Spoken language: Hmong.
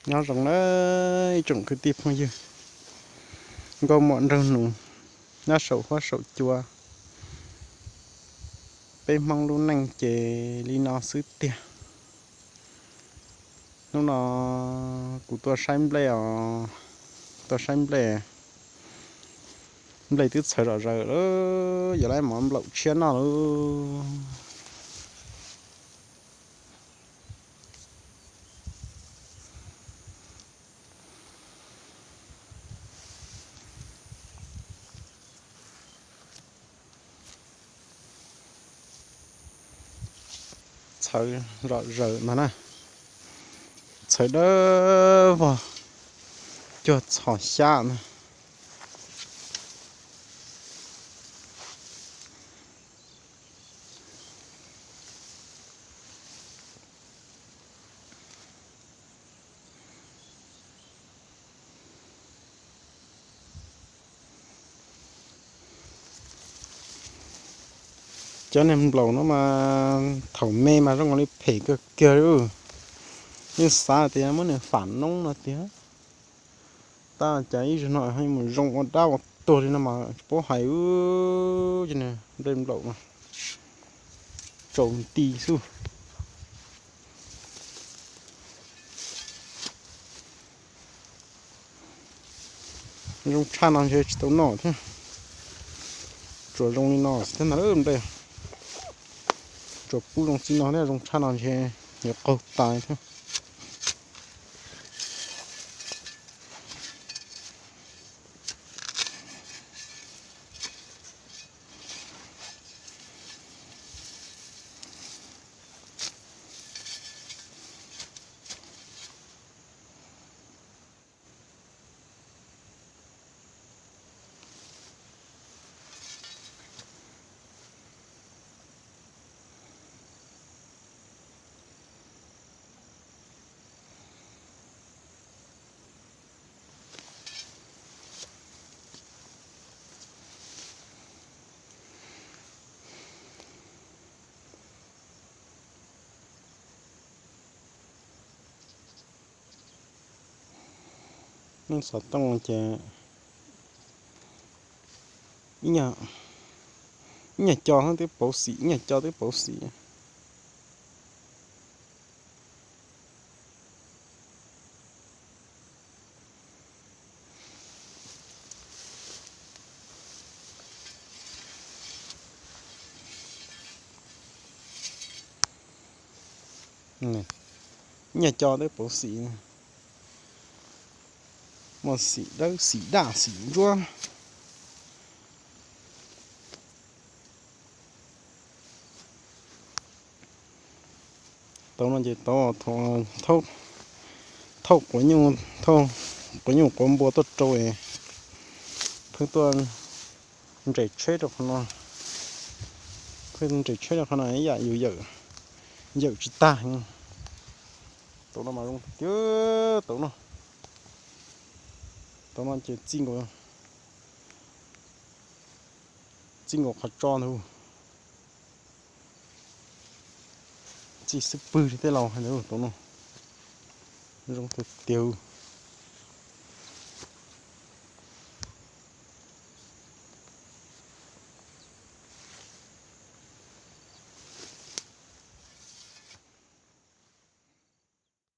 Nyob zoo na ib tsoom kwv tij phooj ywg, nkauj muam nraug nus nyob saum huab saum cua. Peb Hmoob lub neej ces li no xwb tiag. Hnub no kuv tuaj saib nplej os, tuaj saib nplej. Nplej twb txhawv zom zaws lawm, yog lawv mov nplaum tshiab noj lawm. Txhawv zom zaws ntag na, txhawv dawb vog, cuag txhos xyab na. Cov niag nplaum no mas thaum me mas zoo li phem kawg kiag li. Yeej xav tias muab nws fam noob no tiag. Tab cas ib zaug no ho mus zoo ua dab ua tuag li no mas tsis paub hais. Nplej nplaum no tsaus nti xwb. Zoo tshaj no ntshe tsis tau noj thiab. Tsuas zoo li no xwb thiab ntag nplej. Tsuas pub zoo txij no thiab, zoo tshaj no ntshe yuav qaug tas thiab. Neej xov tooj ces ib nyuag co twb pauv xim, ib nyuag co twb pauv xim. Ib nyuag co twb pauv xim, muaj xim dawb xim daj xim ntsuab. Tau no ces tau thauj quav nyuj, thauj quav nyuj quav npua tuaj rau es pheej tuaj nres tsheb rau qhov no, pheej nres tsheb rau qhov no ib yam yus yawm, yawm tsis tag. Tau no mas zoo tiag, tau no, tau no ces txij nkaus, txij nkaus qhov tso ntag. Txij xub pwg li tej laus hais ntawd, tau no zoo tiag tiag.